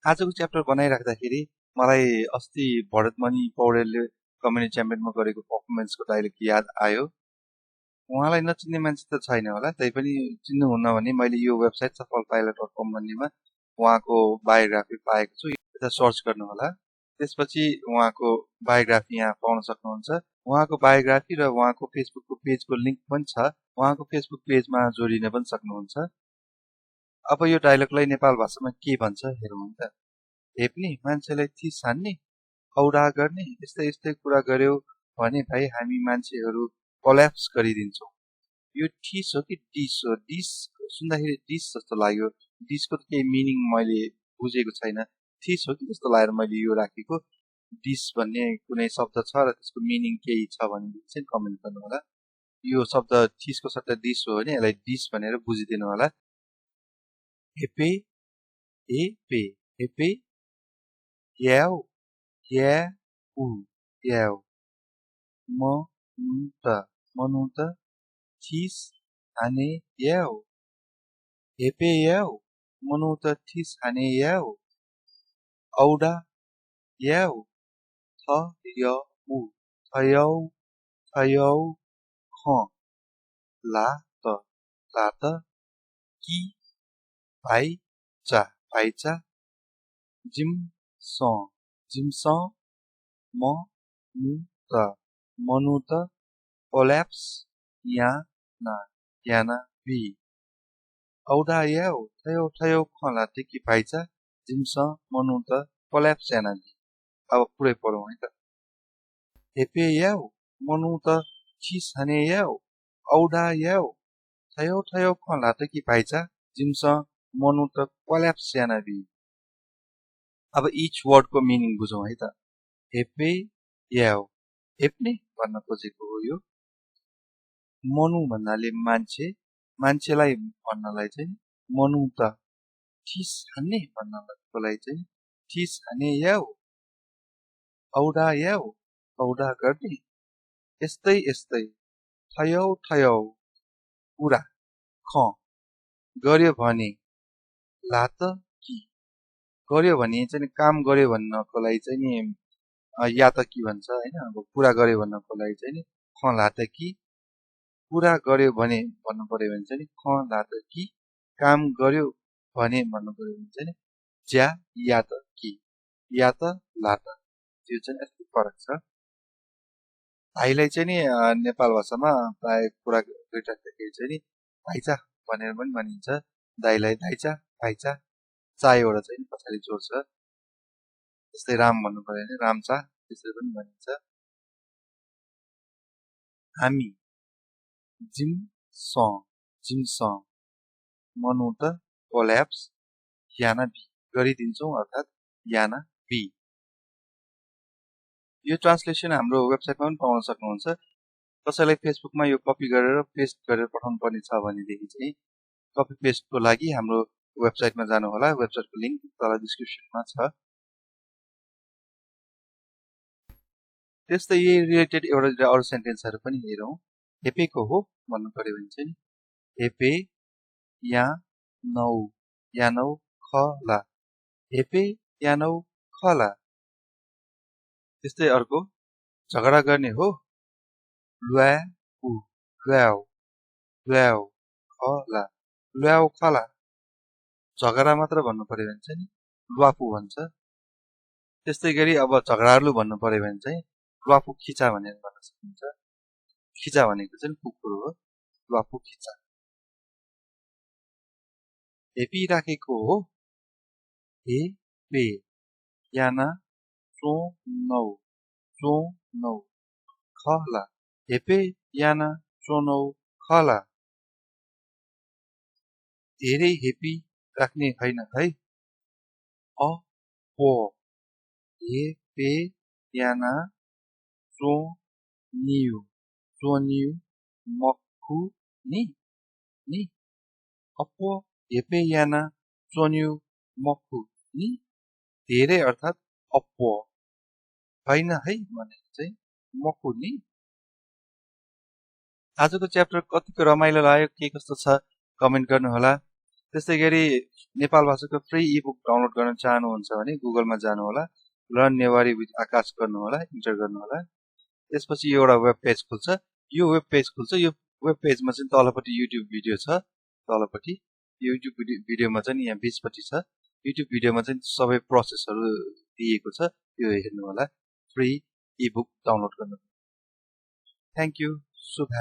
आजको च्याप्टर बनाइराख्दाखेरि मलाई अस्ति भरतमणि पौडेलले कम्युनिटी च्याम्पियनमा गरेको पर्फर्मेन्सको डाइलेक्ट याद आयो। उहाँलाई नचिन्ने मान्छे त छैन होला, तैपनि चिन्नुहुन्न भने मैले यो वेबसाइट सफलपाइलट.com भन्नेमा उहाँको बायोग्राफी पाएको छु। यता सर्च गर्नु होला। त्यसपछि उहाँको बायोग्राफी यहाँ पाउन सक्नुहुन्छ। उहाँको बायोग्राफी र उहाँको फेसबुकको पेजको लिङ्क पनि छ। उहाँको फेसबुक पेजमा जोडिन पनि सक्नुहुन्छ। अब यो डायलगलाई नेपाल भाषामा के भन्छ हेरौँ त। हेप्ने मान्छेलाई थिस हान्ने, औडा गर्ने, यस्तै यस्तै कुरा गर्यो भने भाइ हामी मान्छेहरू कोल्याप्स गरिदिन्छौँ। यो ठिस हो कि डिस हो? डिस सुन्दाखेरि डिस जस्तो लाग्यो। डिसको त केही मिनिङ मैले बुझेको छैन। थिस हो कि जस्तो लागेर मैले यो राखेको। डिस भन्ने कुनै शब्द छ र त्यसको मिनिङ केही छ भनेदेखि चाहिँ कमेन्ट गर्नु होला। यो शब्द थिसको सट्टा डिस हो भने यसलाई डिस भनेर बुझिदिनु होला। हेपे हेपे हेपे याउ याउ याउ मनुत थिस हाने याउ हेपे याउ मनुत थिस हाने याउ औडा याउ थयौ ख लात कि भाइचा जिमस मनुत कोल्याप्स याना भी औडा याउ थयौ खलाते कि भाइचा जिमस मनुत कोल्याप्स याना भी। अब पुरै पढौँ है त। हेपे याउ मनुत थिस हाने याउ औडा याउ थयौ खलाते कि भाइचा जिमस मनुत कोल्याप्स याना भी। अब इच वर्डको मिनिङ बुझौँ है त। हेपे याउ हेप्ने भन्न खोजेको हो यो। मनु भन्नाले मान्छे, मान्छेलाई भन्नलाई चाहिँ मनु त। थिस हान्ने भन्नलाई चाहिँ थिस हाने याउ औडा याउ औडा गर्ने, यस्तै यस्तै थयौ कुरा ख गर्यो भने लात कि गर्यो भने चाहिँ काम गर्यो भन्नको लागि चाहिँ नि या त कि भन्छ हैन। अब कुरा गर्यो भन्नको लागि चाहिँ नि ख लात कि, कुरा गर्यो भने भन्नु पर्यो भने चाहिँ ख लात कि, काम गर्यो भने भन्नु पर्यो भने चाहिँ ज्या या त कि, या त लात। त्यो चाहिँ यस्तो फरक छ। भाइलाई चाहिँ नि नेपाल भाषामा प्राय कुरा गरिराख्दाखेरि चाहिँ नि भाइचा भनेर पनि भनिन्छ। दाइलाई दाइचा भाइचा, चा एउटा चाहिँ पछाडि जोड्छ। जस्तै राम भन्नु पर्यो भने रामचा त्यसरी पनि भनिन्छ। हामी जिमस मनुत कोल्याप्स याना भी गरिदिन्छौँ अर्थात् याना भी। यो ट्रान्सलेसन हाम्रो वेबसाइटमा पनि पाउन सक्नुहुन्छ। कसैलाई फेसबुकमा यो कपी गरेर पेस्ट गरेर पठाउनु पर्ने छ भनेदेखि चाहिँ कपी पेस्टको लागि हाम्रो वेबसाइटमा जानु होला। वेबसाइटको लिङ्क तल डिस्क्रिप्सनमा छ। त्यस्तै यही रिलेटेड एउटा अरू सेन्टेन्सहरू पनि हेरौँ। हेपेको हो भन्नु पर्यो भने चाहिँ हेपे यानौ खला, हेपे यानौ खला। त्यस्तै अर्को झगडा गर्ने हो ल्याउ खला, ल्याउ खला। झगडा मात्र भन्नु पर्यो भने चाहिँ ल्वाफु भन्छ। त्यस्तै गरी अब झगडालु भन्नु पर्यो भने चाहिँ ल्वाफु खिचा भनेर भन्न सकिन्छ। खिचा भनेको चाहिँ कुकुर हो, ल्वाफु खिचा। हेपी राखेको हो हेपे याना चोनौ खला, हेपे याना चोनौ खला। धेरै हेपी राख्ने होइन है। हेपे याना चोनिउ मक्खु नि अपो हेपे याना चोनिउ मक्खु नि। धेरै अर्थात् अपो होइन है भनेको चाहिँ मक्खु नि। आजको च्याप्टर कतिको रमाइलो लाग्यो, के कस्तो छ कमेन्ट गर्नु होला। त्यस्तै गरी नेपाल भाषाको फ्री इबुक डाउनलोड गर्न चाहनुहुन्छ भने गुगलमा जानु होला, लर्न नेवारी विथ आकाश गर्नु होला, इन्टर गर्नु होला। त्यसपछि एउटा वेब पेज खुल्छ। यो वेब पेज खुल्छ। यो वेब पेजमा चाहिँ तलपट्टि युट्युब भिडियो छ। तलपट्टि युट्युब भिडियोमा चाहिँ यहाँ बीचपट्टि छ। युट्युब भिडियोमा चाहिँ सबै प्रोसेसहरु दिएको छ। यो हेर्नु होला फ्री इबुक डाउनलोड गर्नु। Thank you. शुभ